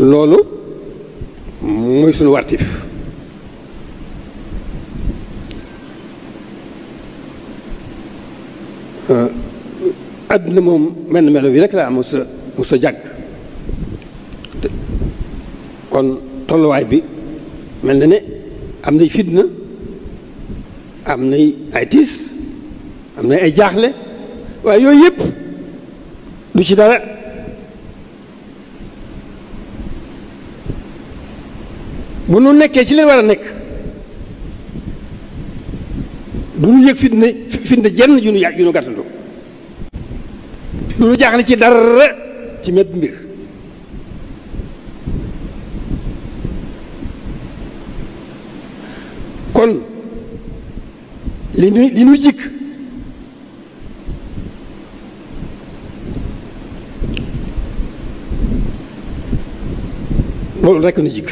loolu mooy sunu wartif. àdduna moom menn melo bi rek la am mu sa jàgg kon tolluwaay bi mel na ne am nay fitna, am nay ay tiis, am nay ay jaaxle, waaye yooyu yëpp du ci dara. bu nu nekkee ci leen war a nekk du nu yëg fitna jenn ju nu gàttandu, du nu jaaxle ci dara ci met mbir. kon li nu jikk loolu rekk nu jikk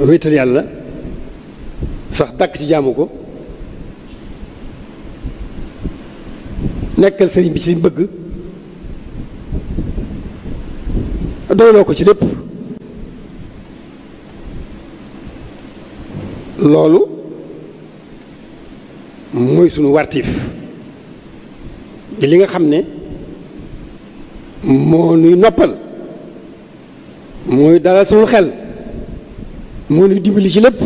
wéetal yàlla sax dàkk ci jaamu ko, nekkal sëriñ bi ci liñ bëgg, doyloo ko ci lépp. loolu mooy sunu wartiif di li nga xam ne moo nuy noppal, mooy dalal sunu xel, moo nuy dimbali ci lépp.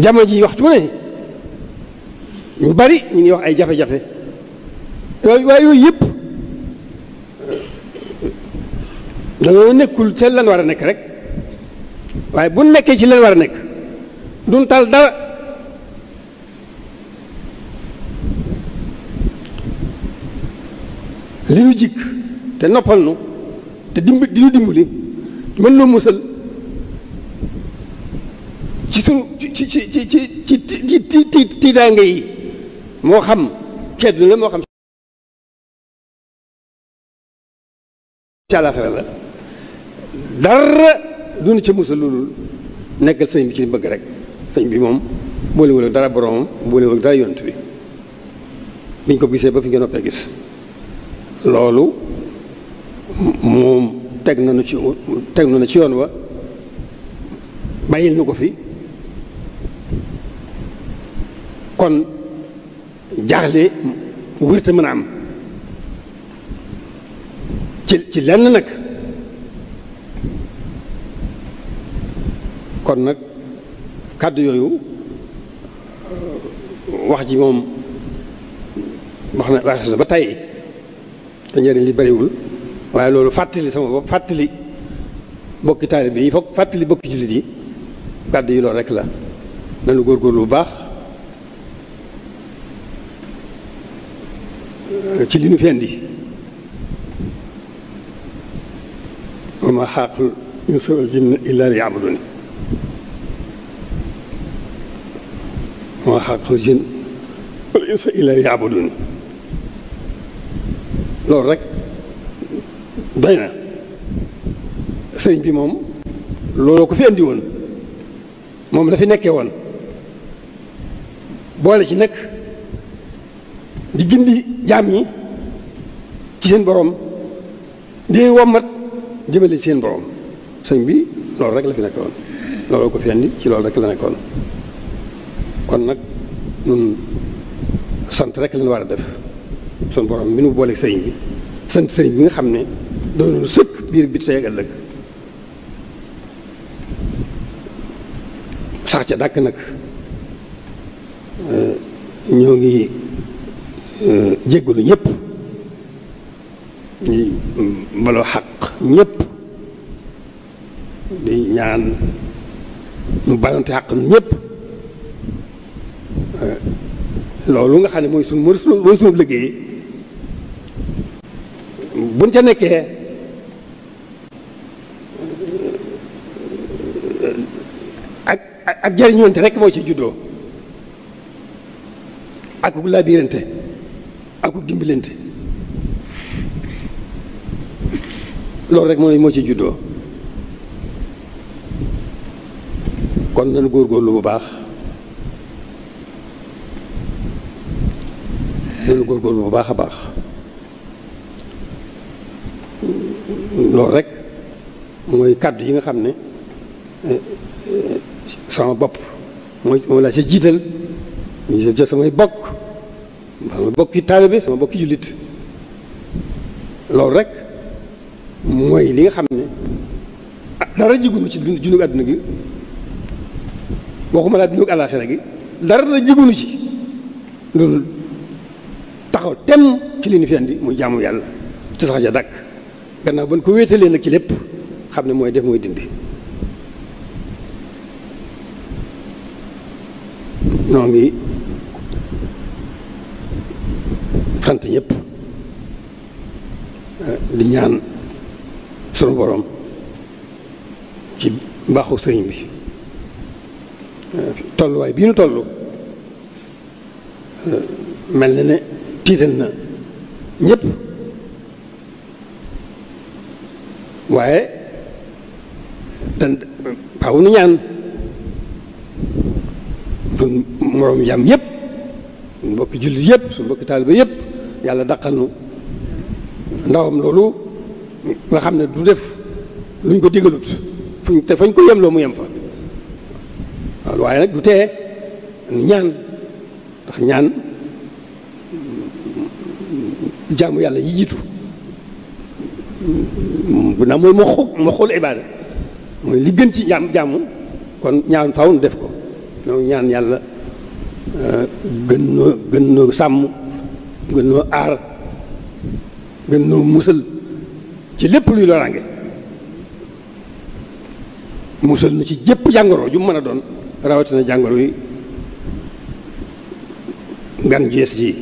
jamono ji waxtu ne ñu bari ñu ngi wax ay jafe-jafe, waaye yooyu yëpp dañoo nekkul ca lan war a nekk rek, waaye bu nekkee ci lan war a nekk duñ tal dara. li nu jikk te noppal nu te di nu dimbali mën noo musal ci sunu ci tiitaange yi, moo xam ci àdduna la moo xam ci àllaaxira la, dara duna ca musal loolu nekkal sëñ bi ci bëgg rek. sëñ bi moom boolewul ak dara boromam, boolewul ak dara yonent bi, biñ ko gisee ba fi nga noppee gis. loolu moom teg nañu ci yoon wa, bàyyil nu ko fi. kon jaaxle wërta mën a am ci lenn nag. kon nag kàddu yooyu wax ji moom wax na ba tey te njëriñ li bariwul, waaye loolu fàttali sama bopp, fàttali bokki taalibe yi, foog fàttali bokki jullit yi. kàddu yi loolu rek la. nanu góorgóorlu bu baax ci li nu fi indi. wa maa xalaqtul insa wal jinna illaa liya'buduun. wa maa xalaqtul jinna wal insa illaa liya'buduun. loolu rek doy na. sëriñ bi moom looloo ko fi indi woon, moom la fi nekkee woon, boole ci nag di gindi jaam ñi ci seen borom, di leen wommat jëmale ci seen borom. sëñ bi loolu rek la fi nekkoon, looloo ko fi indi, ci loolu rek la nekkoon. kon nag ñun sant rek lañ war a def sun borom mi nu booleeg sëñ bi, sant sëñ bi nga xam ne doon sëkk biir bi tey ak ëllëg, sax ca dàkk nag. ñoo ngi jéggalu ñëpp, ñi baloo xaq ñëpp, di ñaan ñu balonte xaq ñëpp. loolu nga xam ne mooy sunu liggéey, buñ ca nekkee ak jariñoonte rek moo ci juddoo, ak ku laabirante ak ku dimbalante, loolu rek moo ci juddoo. kon nañu góorgóorlu bu baax bu baax a baax loolu rek mooy kàddu yi nga xam ne sama bopp moom laa sa jiital ca samay bokki taalibe sama bokki jullit loolu rek mooy li nga xam ne dara jigunu ci dundug àdduna gi waxuma laa dundug àllaaxira gi dara jigunu ci loolu taxaw tem ci li ñu fi andi muy jaamu yàlla te sax ja dàkk gannaaw ba ñu ko wéetalee nag ci lépp xam ne mooy def mooy dindi noo ngi sant ñëpp di ñaan sunu borom ci mbaaxu sëriñ bi tolluwaay bii nu toll mel na ne tiital na ñëpp waaye dan faaw nu ñaan suñ moroom jàmm yëpp suñ mbokki jullit yëpp suñ mbokki taaliba yëpp yàlla daqal nu ndawam loolu nga xam ne du def luñ ko digalut fañ ko yemloo mu yem fa waaw waaye nag du tee ñaan ndax ñaan jaamu yàlla yi jiitu bu naa mooy moo xool ibaada mooy li gën ci jaamu kon ñaan faaw nu def ko ñoo ñaan yàlla gën noo sàmm gën noo aar gën noo musal ci lépp luy loraange musal nu ci jëpp jàngoro ju mën a doon rawatina jàngoro yi gan jees ji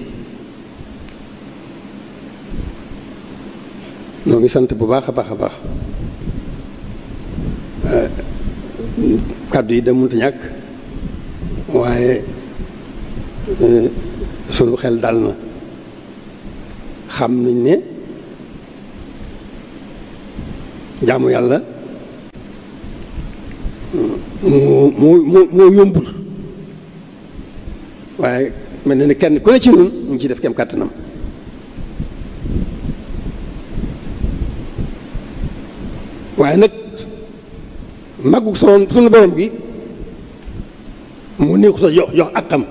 noo ngi sant bu baax a baax a baax kàddu yi da mënta ñàkk waaye sunu xel dal na xam nañ ne jaamu yàlla moo yombul waaye mel na ne kenn ku ne ci ñun ñu ngi ciy def kem kàttanam waaye nag màggu sunu borom gi mu néew sa jox àqam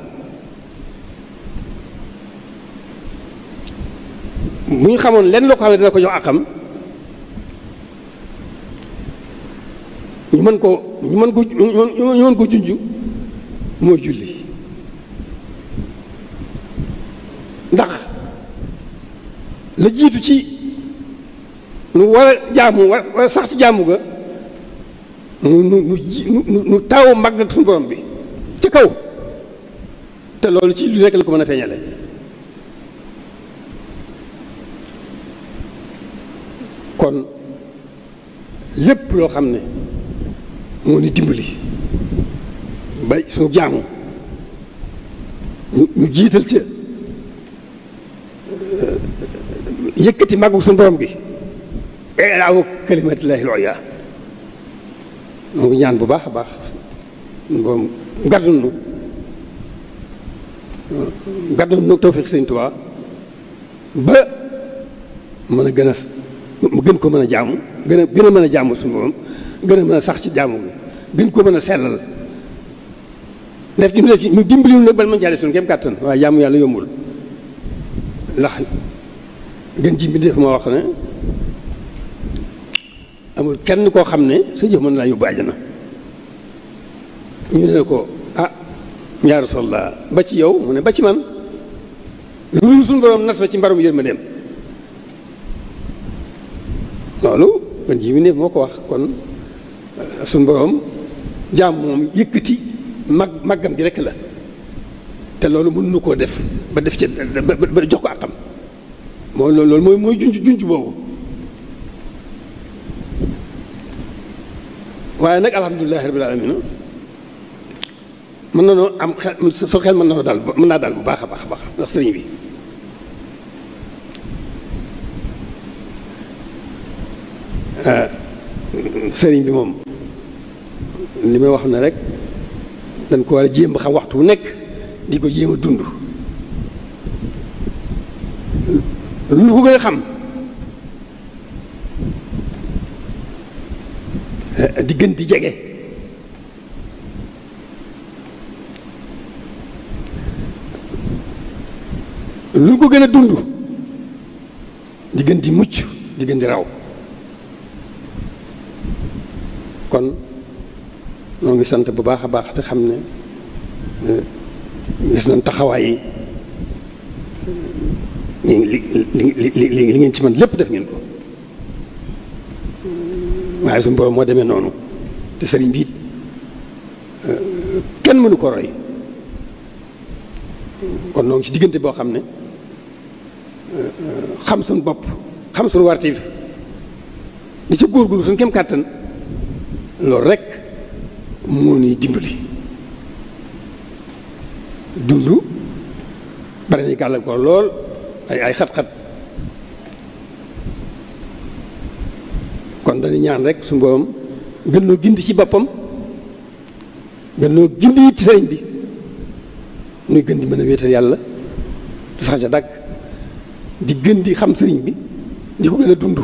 bu ñu xamoon lenn loo ko xam ne dina ko jox àqam ñu mën ko junj mooy julli ndax la jiitu ci nu war a jaamu war a sax ci jaamu ga nu taaw màgg ak suñu borom bi ci kaw te loolu ci lu rekk la ko mën a feeñale kon lépp loo xam ne moo ni dimbali ba suñu jaamu ñu jiital ca yëkkati màggu suñu borom gi ilaahu kalimatillahi al-ulya moo ngi ñaan bu baax a baax boom gàddul nu tawfiq Sëriñ Tuubaa ba mën a gën ko mën a jaamu gën a mën a jaamu suñu borom gën a mën a sax ci jaamu gi gën ko mën a sellal def ci ñu dimbaliwul nag ban mën caa def suñu kéem kàttan waaye jaamu yàlla yombul ndax gën ji mbindéef moo wax ne amul kenn koo xam ne sa jëf mën laa yóbbu àjjana ñu ne ko ah yaa Rasulallah ba ci yow mu ne ba ci man lu dul suñu borom nas ba ci mbarum yërmandeem loolu gën ji mbindéef moo ko wax kon suñu borom jaam moom yëkkati màggam gi rekk la te loolu mën nu koo def ba def ci ba jox ko àqam mooy loolu mooy junj boobu waaye nag alhamdulilahi rabbil alamin mën na noo am xel soo xel mën naa daal bu baax a baax a baax ndax sëriñ bi sëriñ bi moom li may wax ne rek dañ ko war a jéem xam waxtu wu nekk di ko jéem a dund lu ñu ko gën a xam di gën di jege lu ñu ko gën a dund di gën di mucc di gën di raw kon ñoo ngi sant bu baax a baax te xam ne gis nañ taxawaay yi li ngeen ci man lépp def ngeen ko waaye suñu borom moo demee noonu te sëriñ bi kenn mënu ko roy kon noo ngi ci diggante boo xam ne xam suñu bopp xam suñu wartiif di ci góorgóorlu suñu kem kàttan loolu rek moo ñuy dimbali dund bari nañ gàllankoor lool ay xat-xat kon dañuy ñaan rek suñu borom gën noo gindi ci boppam gën noo gindi ci sëriñ bi nuy gën di mën a wéetal yàlla du sax ca dàkk di gën di xam sëriñ bi di ko gën a dund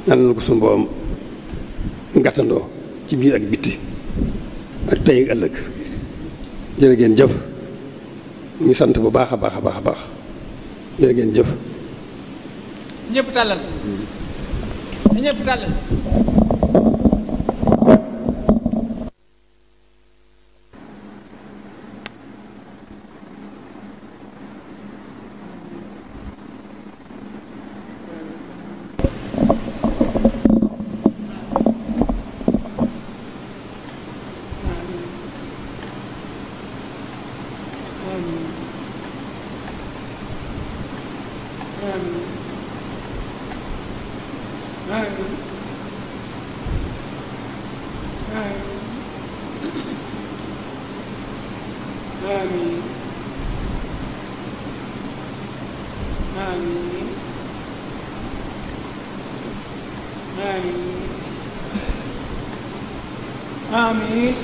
ñaan na ko suñu borom ngàttandoo ci biir ak bitti ak tey ak ëllëg jërë ngeen jëf ñu ngi sant bu baax a baax a baax a baax jërë ngeen jëf ñëpp tàllal ñëpp tàllal Amin.